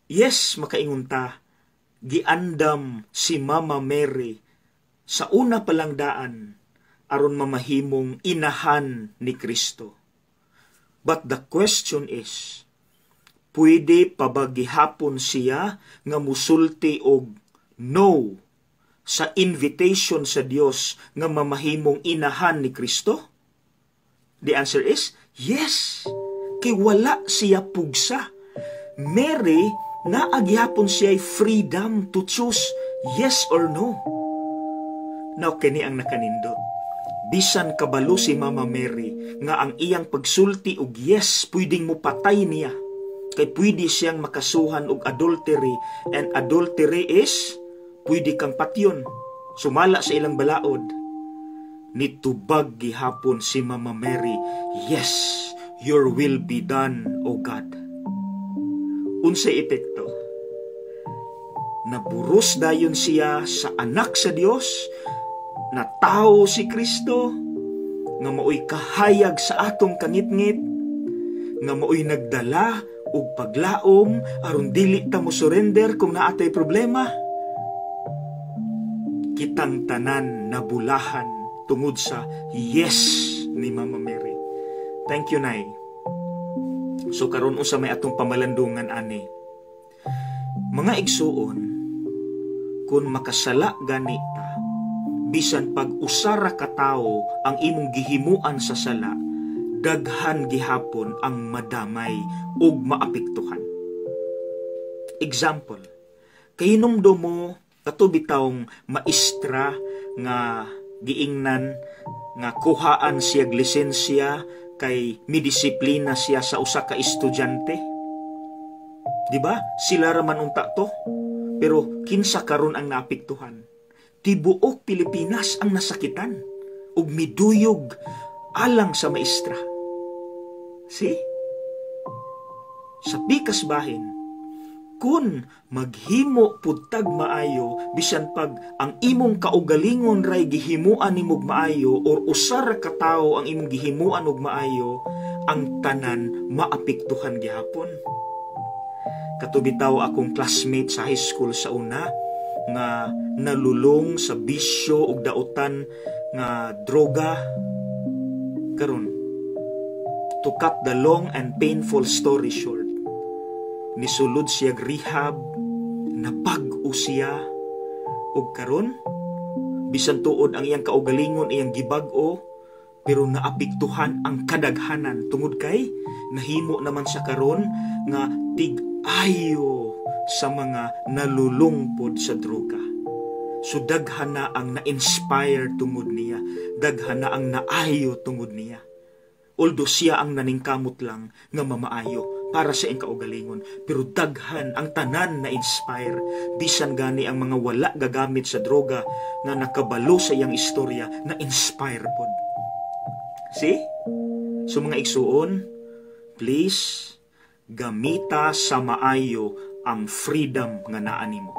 Yes, makaingon ta, giandam si Mama Mary sa una pa lang daan aron mamahimong inahan ni Kristo. But the question is, pwede pa ba gihapon siya nga musulti og no sa invitation sa Dios nga mamahimong inahan ni Kristo? The answer is yes. Kay wala siya pugsa. Mary, naa gihapon siya freedom to choose yes or no. Now, kini ang nakanindot. Bisan kabalo si Mama Mary nga ang iyang pagsulti og yes pwedeng mo patay niya. Kay pwede siyang makasuhan og adultery, and adultery is pwede kang patyon. Sumala sa ilang balaod. Nitubag gihapon si Mama Mary, "Yes, your will be done, O God." Unsay epekto? Naburos dayon siya sa anak sa Dios, na tao si Kristo, nga maoy kahayag sa atong kangitngit, nga maoy nagdala og paglaom aron dili ta mo surrender kung naa tay problema. Kitang tanan nabulahan tungod sa yes ni Mama Mary. Thank you, Nay. So karon, unsa may atong pamalandungan ani? Mga igsuon, kung makasala gani ta, bisan pag usa ra ka tawo ang imong gihimuan sa sala, daghan gihapon ang madamay ug maapektuhan. Example, kahinumdom mo kato bitawng maestra nga giingnan nga kuhaan siya lisensya kay midisiplina siya sa usa ka estudyante? Di ba? Sila ra man unta to. Pero kinsa karon ang naapektuhan? Tibuok Pilipinas ang nasakitan ug miduyog alang sa maestra. See? Sa pikas bahin, kun maghimo pud tag maayo, bisan pag ang imong kaugalingon ray gihimuan nimog maayo or usa ra ka tawo ang imong gihimuan og maayo, ang tanan maapektuhan gihapon. Kato bitaw akong classmate sa high school sa una nga nalulong sa bisyo ug dautan nga droga. Karon, to cut the long and painful story short, nisulod siya rehab, nabag-o siya, ug karon bisan tuod ang iyang kaugalingon iyang gibag-o, pero naapektuhan ang kadaghanan tungod kay nahimo naman sa karon nga tig-ayo sa mga nalulungpod sa droga. So daghan na ang na-inspire tungod niya, daghan na ang naayo tungod niya. Although siya ang naningkamot lang nga mamaayo para sa iyang kaugalingon, pero daghan ang tanan na inspire, bisan gani ang mga wala gagamit sa droga nga nakabalo sa iyang istorya, na inspire pod. See? So mga igsuon, please gamita sa maayo ang freedom nga naa nimo.